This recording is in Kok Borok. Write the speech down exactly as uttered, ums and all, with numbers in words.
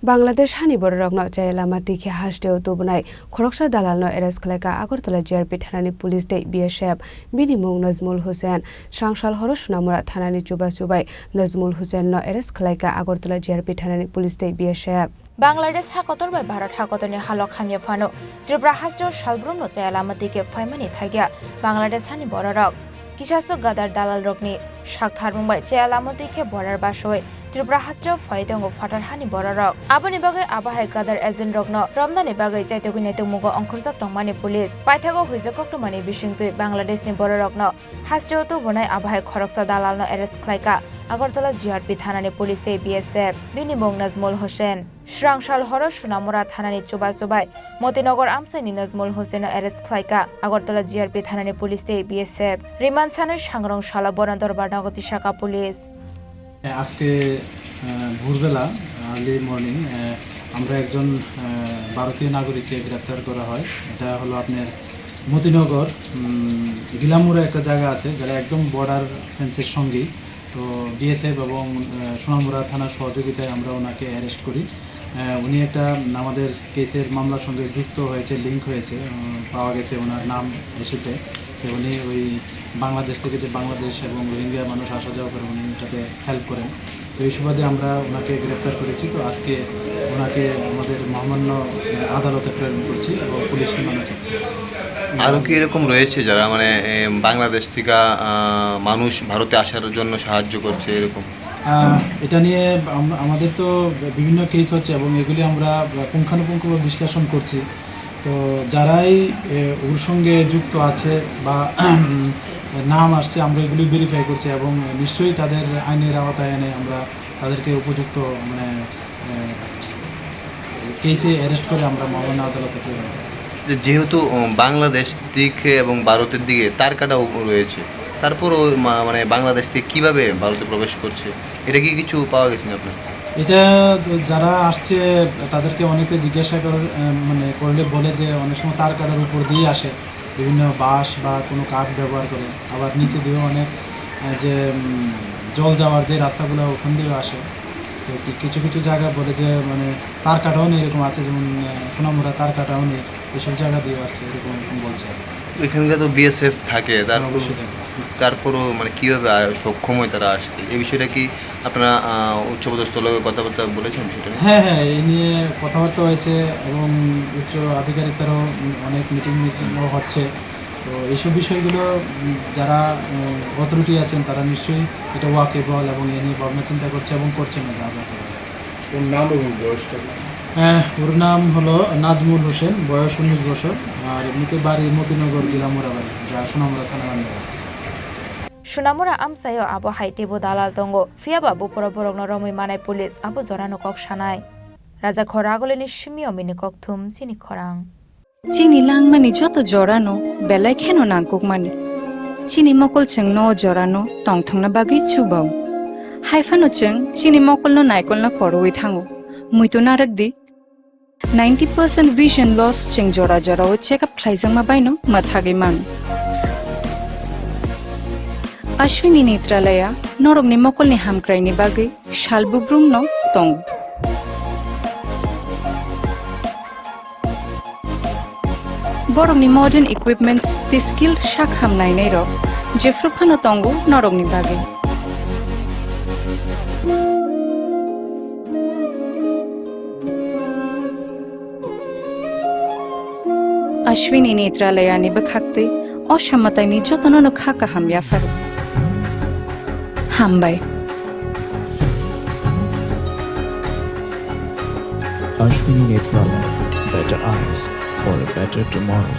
Bangladesh hani bororokno chaya lama twi khe hasteo tubunai khoroksa dalalno arrest khlaikha Agartala G R P thanani police tei B S F. Bini mung Najmul Hussain. Srangsal horo Sunamura thanani chubachu bai Najmul Hussainno arrest khlaikha Agartala G R P thanani police tei B S F. Bangladesh ha kotor bai Bharat ha kotorni halok hamya phano Tripura hasteo salbrumno chaya lama twi khe phaimani thakya Bangladesh hani bororok. Kisaswk gadar dalalrokni sak tharmung bai chaya lama twi khe border basoi Tripura hasteo phai tongo phatar hani bororok. Aboni bagwi abo hai gadar agent rokno romnani bagwi chaitugwi naitugmungo ongkhorjak tongmani police. Paithago huijak koktwmani bisingtwi Bangladeshni bororokno hasteo tubunai abo hai khoroksa dalalno arrest khlaikha Agartala G R P thanani police tei B S F. Bini mung Najmul Hussain. Srangsal horo Sunamura thanani chubachu bai Motinagar amchaini Najmul Hussainno arrest khlaikha Agartala G R P thanani police tei B S F. Remand sanwi sangrong salo bono dorbar nogo tisakha police. আজকে, আহ, ভোরবেলা, early morning, আহ, আমরা একজন, আহ, ভারতীয় নাগরিককে গ্রেপ্তার করা হয়। এটা হলো আপনার মতিনগর, উম, গিলামুড়া একটা জায়গা আছে, যেটা একদম বর্ডার ফেন্সের সঙ্গেই। তো বিএসএফ এবং, আহ, সোনামুড়া থানার সহযোগিতায় আমরা ওনাকে অ্যারেস্ট করি। আহ, উনি একটা আমাদের কেসের মামলার সঙ্গে যুক্ত হয়েছে, লিংক হয়েছে, উম, পাওয়া গেছে, ওনার নাম এসেছে। তো উনি ওই বাংলাদেশ থেকে, যে বাংলাদেশ এবং রোহিঙ্গা মানুষ আসা যাওয়া করে, উনি এটাতে হেল্প করেন। তো এই সুবাদে আমরা ওনাকে গ্রেপ্তার করেছি। তো আজকে ওনাকে আমাদের মহামান্য, আহ, আদালতে প্রেরণ করছি এবং পুলিশ রিমান্ডে চাচ্ছি। আরও কি এরকম রয়েছে যারা মানে, এ, বাংলাদেশ থেকে, আহ, মানুষ ভারতে আসার জন্য সাহায্য করছে এরকম? আহ, এটা নিয়ে আম-, আমাদের তো বিভিন্ন কেস হচ্ছে এবং এগুলি আমরা পুঙ্খানুপুঙ্খভাবে বিশ্লেষণ করছি। তো যারাই, এ, ওর সঙ্গে যুক্ত আছে বা নাম আসছে, আমরা এগুলি ভেরিফাই করছি এবং নিশ্চয়ই তাদের আইনের আওতায় এনে আমরা তাদেরকে উপযুক্ত, মানে, এ, কেসে অ্যারেস্ট করে আমরা মহামান্য আদালতে প্রেরণ করি। যে যেহেতু, উম, বাংলাদেশ দিকে এবং ভারতের দিকে তার কাটাও রয়েছে, তারপরও মা-, মানে বাংলাদেশ থেকে কিভাবে ভারতে প্রবেশ করছে, এটা কি কিছু পাওয়া গেছে না আপনার? এটা তো যারা আসছে তাদেরকে অনেকে জিজ্ঞাসা করে, আহ, মানে করলে বলে যে অনেক সময় তার কাটার উপর দিয়ে আসে, বিভিন্ন বাঁশ বা কোনো কাঠ ব্যবহার করে, আবার নিচে দিয়েও অনেক, আহ, যে, উম, জল যাওয়ার যে রাস্তাগুলো ওখান দিয়েও আসে। তো কি-, কিছু কিছু জায়গা বলে যে মানে তার কাটাও নেই, এরকম আছে, যেমন, আহ, সোনামুড়া তার কাটাও নেই, এসব জায়গা দিয়ে আসছে, এরকম এরকম বলছে আর কি। এখানকার তো বিএসএফ থাকে, হ্যাঁ, তারপর, অবশ্যই থাকে। তারপরও মানে কিভাবে আ-, সক্ষম হয় তারা আসতে, এই বিষয়টা কি আপনারা, আহ, উচ্চপদস্থ লোকের কথাবার্তা বলেছেন সেটা নিয়ে? হ্যাঁ, হ্যাঁ, এই নিয়ে কথাবার্তা হয়েছে এবং উচ্চ আধিকারিক তারাও অনেক মিটিং মিটিংও হচ্ছে। তো এইসব বিষয়গুলো, উম, যারা, উম, অথরিটি আছেন তারা নিশ্চয়ই এটা ওয়াকিবহাল এবং এ নিয়ে ভাবনা চিন্তা করছে এবং করছেন এটা আগামী। ওর নাম এবং বয়সটা কি? হ্যাঁ, ওর নাম হলো নাজমুল হোসেন, বয়স উনিশ বছর, আর এমনিতে বাড়ি মতিনগর গিলামুড়া বাড়ি, যা সোনামুড়া থানার আন্ডারে। Sunamura amchaio abo hai teibo dalal tongo, phiyaba buphoro borokno romwi manai police abo jorano kok sanai. Raja Khoragulini simio mini kokthum chini khorang. Chini langmani joto jorano belai kheno nangkukmani. Chini mokol chwngno o jorano tongthokna bagwi chubao. Haiphano chwng chini mokolno naikolna korowi thango. Muitu narwk di. Ninety percent vision loss chwng jora jorao check up khlaijakma baino mwthagwi mano. Ashwini Netralaya norokni mokolni hamkraini bagwi sal bubrumno tongo. Borokni modern equipments tei skill sak ham nainairok jephru phano tongo norokni bagwi. Ashwini Netralayani bwkhaktwi o samataini jotono no kha kaham yapharo. Hambai. Ashwini Netralaya, better eyes for a better tomorrow.